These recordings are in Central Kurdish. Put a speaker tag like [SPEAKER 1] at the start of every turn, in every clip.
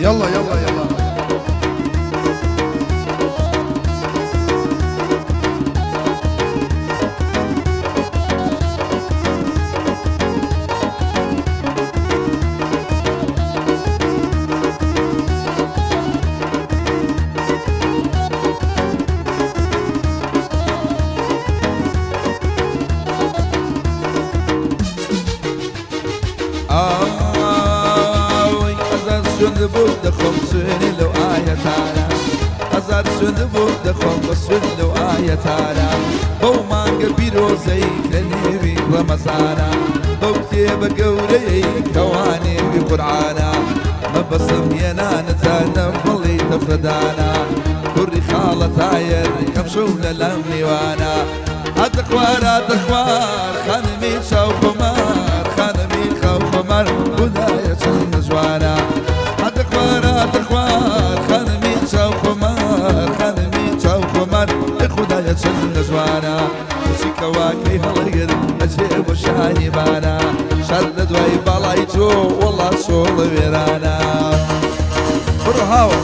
[SPEAKER 1] يلا يلا يلا.
[SPEAKER 2] ئاوی هەزار سوێند بۆ دەخۆم سوێنی لەو ئایەتانە، هەزار سوێند بۆ دەخۆم بە سوێند لەو ئایەتانە، بەو مانگە پیرۆزەی لە نێوی ڕەمەزانە، بەو کتێبە گەورەیەی کەوا نێوی قورعانە، مەبەسم هێنانتانە بەڵی تەفرەدانە، کوڕی خاڵە تایەر ئەمشەو لە لام میوانە. هاتە خوار هاتە خوار خانمی چاو خۆمار، خانمی خاو خۆمار خودایە چەند جوانە. هاتە خوار هاتە خوار خانمی چاو خۆمار، خانمی چاو خۆمار خودایە چەند جوانە. کچی کەواکەی هەڵگر ئەچێ بۆ شاری بانە، شار لە دوای باڵای تۆ وەڵا چۆڵە وێرانە.
[SPEAKER 1] بڕۆ هاوە.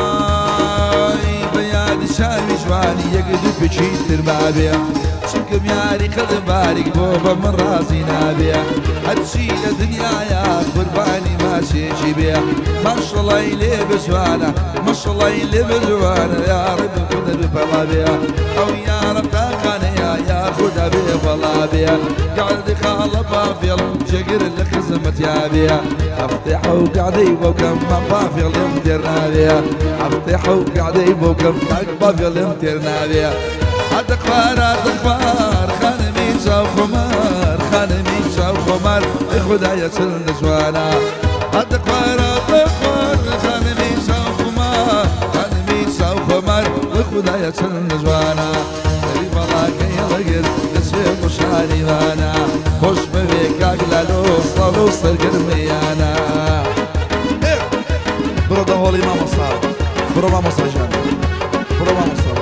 [SPEAKER 2] ئای بە یادی چاوی جوانی یەک دوو پێکی تر بابێ، چونکەم یاری قەدم باریک بۆ بە من ڕازی نابێ، هەرچی لە دنیایا قوربانی ماچێکی بێ، ماشەڵای لێ بجوانە مەشەڵای لێ بجوانە، یا ڕەب خودا بپەڵا بێ، ئەو یارە تاقانەیە یا خودا بێ بەڵا بێ، قعدی خاڵە بافێڵ جێگر لە خزمەتیا بێ، هەفتەی حەو قعدەی بۆ کەم من بافێڵم تێر نابێ، هەفتەی حەو قعدەی بۆ کەم تاک بافێڵم تێر نابێ. هاتە خوار هاتە خوار خانمی چاو خۆمار، خانمی چاو خۆمار ئەی خودایە چەند جوانە. هاتە خوار هاتە خوار خانمی چاو خۆمار، خانمی چاو خۆمار ئەی خودایە چەند جوانە. سەری بەڵاکەی هەڵگر دەچێ بۆ شاری بانە، خۆش بەوێ کاک لالۆ سڵاو لەو سەرگەرمیانە.
[SPEAKER 1] بڕۆ دەهۆڵی مامۆستا، بڕۆ مامۆستا ژیان، بڕۆ مامۆستا.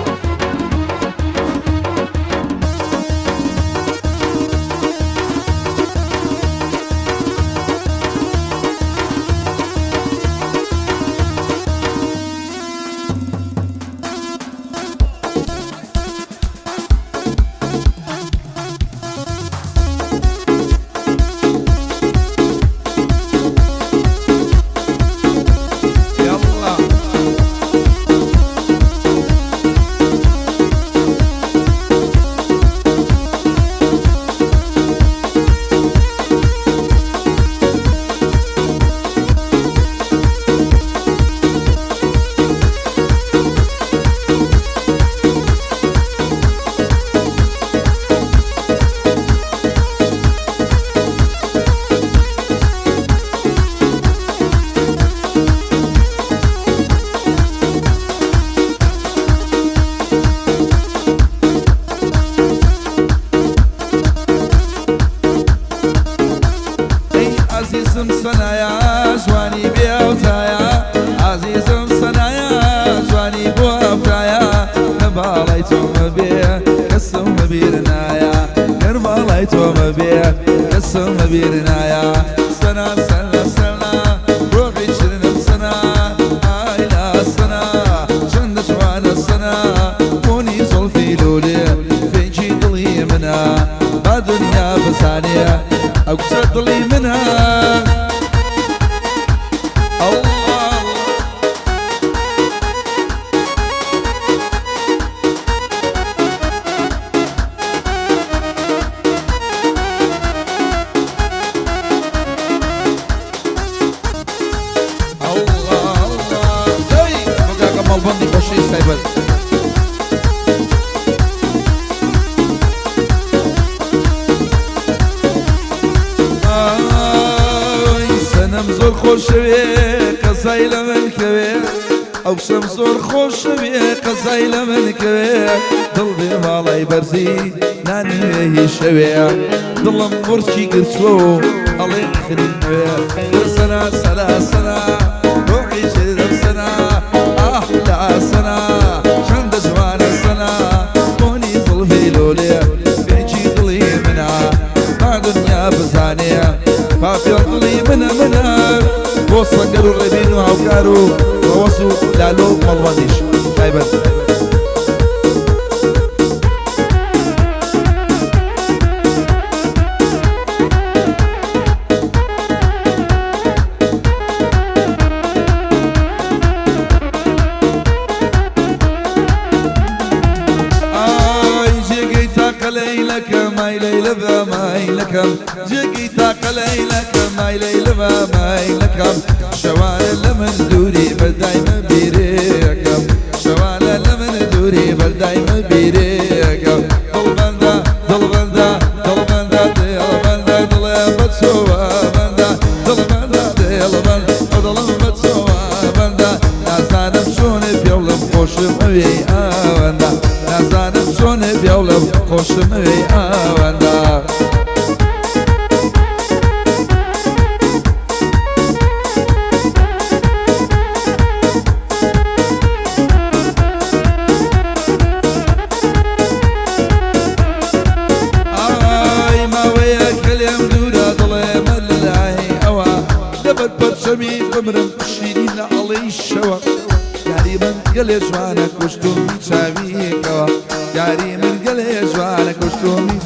[SPEAKER 1] يلا.
[SPEAKER 2] ئەی ئازیزم سەنایا جوانی بێ ئەوتایە، ئازیزم سەنایا جوانی بۆ ئەوتایە، لە باڵای تۆمە بێ کەسم بەبیر نایە، گەر باڵای تۆمە بێ کەسم بەبیر نایە. سەنا سەنا سەنا ڕۆحی شرنم سەنا، ئایلا سەنا چەندە جوانە سەنا، بۆنی زوڵفی لولێ فێنکی دڵی منە، با دنیا بزانێ ئەو کچە دڵی منە. ئەڵڵا ئەڵڵا ئەڵڵا.
[SPEAKER 1] دەی بۆ کاکە مەڵبەندی خۆشەویست تایبەت.
[SPEAKER 2] ئای سەنەم زۆر خۆشەوێ قەزای لە من کەوێ، ئەو کچەم زۆر خۆشەوێ قەزای لە من کەوێ دڵ بێ باڵای بەرزی نانی وێ هی شەوێ دڵم وڕکی گرتووە و ئەڵێ خرینەوێ سەنا سەنا سەنا ڕۆحی جێرم سەنا ئاه لا سەنا چەندە جوانە سەنا بۆنی زڵفی لۆلێ بێکی دڵی منە با دنیا بزانێ پاپێڵ دڵی منە منە بۆ سەنگەر و ڕێبین و هاوکار و ڕەوەز و لالۆ و مەڵوەندیش تایبەت. ئای جێگەی تاقە لەیلەکەم ئای لەیلە بە مایلەکەم جێگەی تاقە لەیلەکەم ئای لەیلە بە مایلەکەم شەوانە لە من دووری بەردایمە بیرێکەم شەوانە لە من دووری بەردایمە بیرێکەم دڵبەندە دڵبەندە دڵبەندە دڵبەندە دڵێ بەچۆوە بەندە دڵبەندە دڵبەند دڵم بەچۆوە بەندە نازانم چۆنێ پێوڵم خۆشم ئەوێی ئاوەندە نازانم چۆنێ پێوڵم خۆشم ئەوێی ئاوەندە. ئای ماوەیە کە لێم دوورە دڵێمە لەلای ئەوە لەبەر پەرچەمی بمرم شیرین لە ئەڵێی شەوە یاری من گەلێ جوانە کوشتومی چاویکەوە یاری من گەلێ جوانە کوشتومی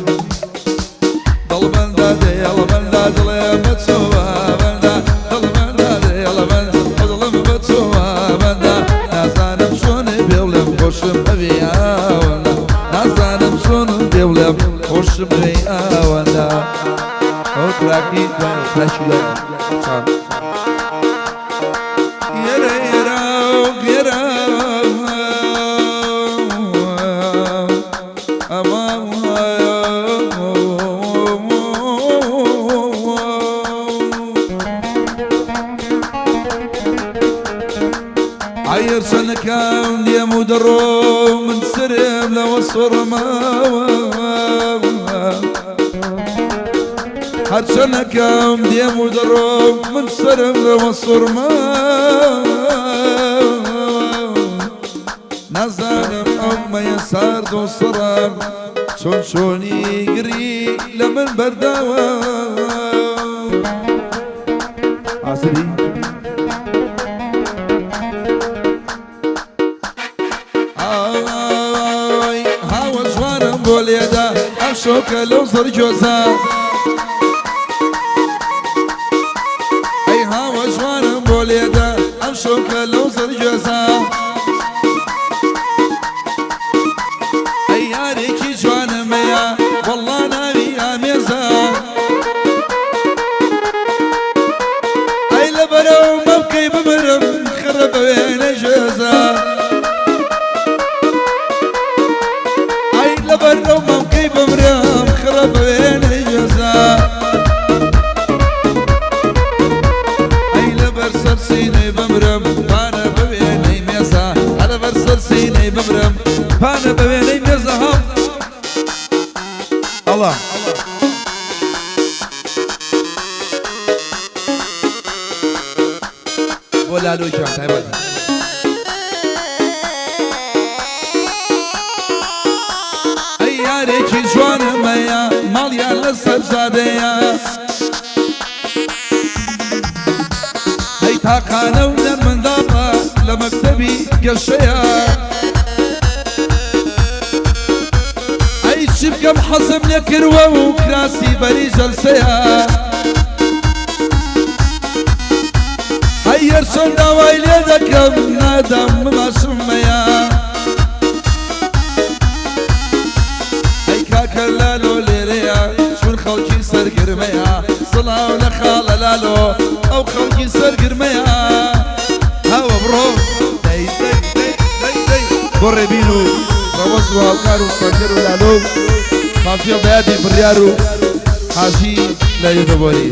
[SPEAKER 2] دڵبەندە دێڵبەندە دڵێ بەچۆوە بەندە دڵبەندە دێڵبەندە دڵم بەچۆوە بەندە نازانم چۆنێ بێڵێم خۆشم ئەوێ ئاوەندە نازانم چۆنم بێڵێم خۆشم ئەوێ ئاوەندە. ئەو تراکی دوای تراکی دوای چاو. یەرە یەرە یەرە عەیر چەنەکەم دێم و دەڕۆم من سەرم لەوە سوڕماوە هەرچەنەکەم دێم و دەڕۆم من سەرم لەوە سوڕماوە نازانم ئەو مەیە سارد و سڕە چۆن چۆنی گری لە من بەرداوە ئازری ئای هاوە جوانم بۆ لێدا ئەم شۆکە لەو زەرگۆزە ئەی هاوە جوانم بۆ لێدا ئەم شۆکە لەو زەرگۆزە ئەی یارێکی جوانمەیە وەڵڵا ناوی ئامێزە ئەی لەبەرەو مەمکەی بمرم خڕە بە وێنەی ژێزە ئەی لەبەر ئەو مەمکەی بمرم خڕە بە وێنەی ژێزە ئەی لەبەر سەر سینەی بمرم پانە بە وێنەی مێزە لەبەر سەر سینەی بمرم پانە بە وێنەی مێزە هەم ئەڵا بۆ لالۆ گیان تایبەت. ئەی یارێکی جوانم هەیە ماڵیان لەسەر جادەیە ئەی تاقانە و نەرمنداڵە لە مەکتەبی گەشەیە ئەی چی بکەم حەزم لێ کردووە و کراسی بەری جەلسەیە ئەی هەرچەند داوای لێ دەکەم نادەم باشمەیە ئەی کاکە لالۆ لێرەیە چون خەڵکی سەرگرمەیە سڵاو لە خاڵە لالۆ ئەو خەڵکی سەرگرمەیە هاوە بڕۆ دەی دەی دەی دەی دەی بۆ ڕێبین و ڕەوەز و هاوکار و سەنگەر و لالۆ و پافیڵ بە یادی بڕیار و حاجی لە یۆتۆبۆری.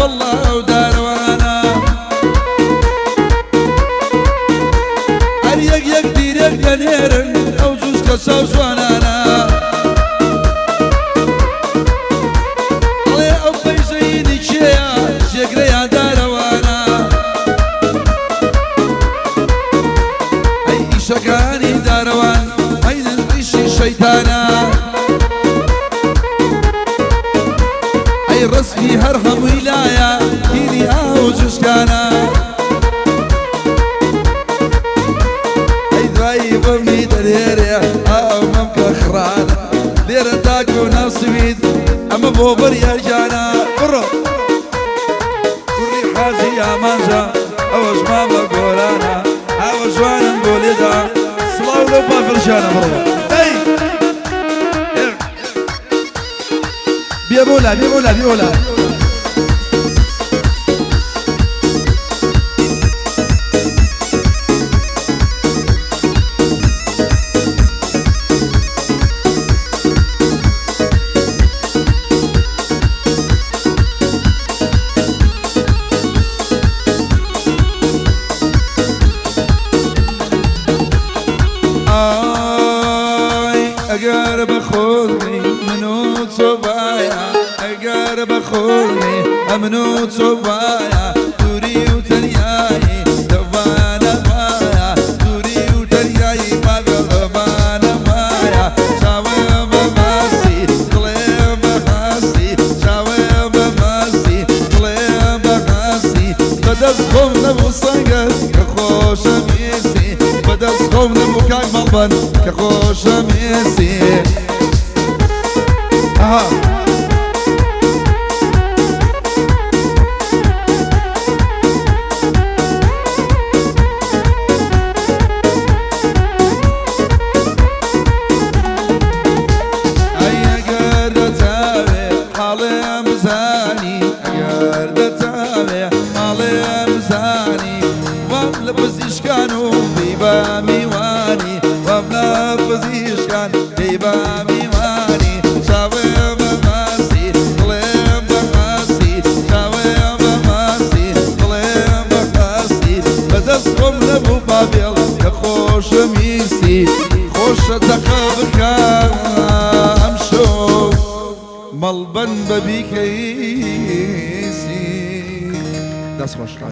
[SPEAKER 2] وەڵڵا ئەو دارەوانە. هەر یەک یەک دیرێک دەنێرن ئەو جووسکە چاو جوانانە. ئەڵێ ئەو پەیژەیینی کێیە جێگرەیان دارەوانە. ئەی ئیشەکانی دارەوان عەینن ئیشی شەیتانە. ئەی ڕەسمی هەر هەمووی لایە هینی ئاو جوشکانە. ئەی دوایی بەمنی دەنێرێ ئاو مەمکە خڕانە. لێرە تاکو ناو سوید ئەمە بۆ بڕیارگیانە. بڕۆ کوڕی حاجی ئامانجە ئەوەش مامە گۆرانە ئاوە جوانم بۆ لێدا سڵاو لەو پافڵژانە. بڕۆ ئەی بێ بۆلا بێ بۆلا بێ بۆلا. ئای ئەگەر بە خۆی من و تۆ وایە، ئەگەر بە خۆی ئەمن و تۆ وایە، دووری و تەنیایی دەوانە وایە، دووری و تەنیایی پاگەڵمانە وایە. چاوێ بە ماسی دڵێ بە هەستی، چاوێ بە ماسی دڵێ بە هەستی، بەدەست خۆم نەبوو سەنگەر کە خۆشەویستی، بەدەست خۆم نەبوو کاک مەڵبەن کە خۆشەویستی. ئەها ئەی ئەگەر دەتاوێ حاڵێم بزانی، ئەگەر دەتاوێ حاڵێم بزانی، وام لە پزیشکان و بیبە میوانی، وام لە پزیشکان بیبە میوانی. چاوێ بە ماسی دڵێ بە هەستی، چاوێ بە ماسی دڵێ بە هەستی، بەدەست خۆم نەبوو پاڤێڵ کە خۆشەویستی. خۆشە تەقە بکە ئەمشەو مەڵبەن بە بیکەیسی. دەست خۆش.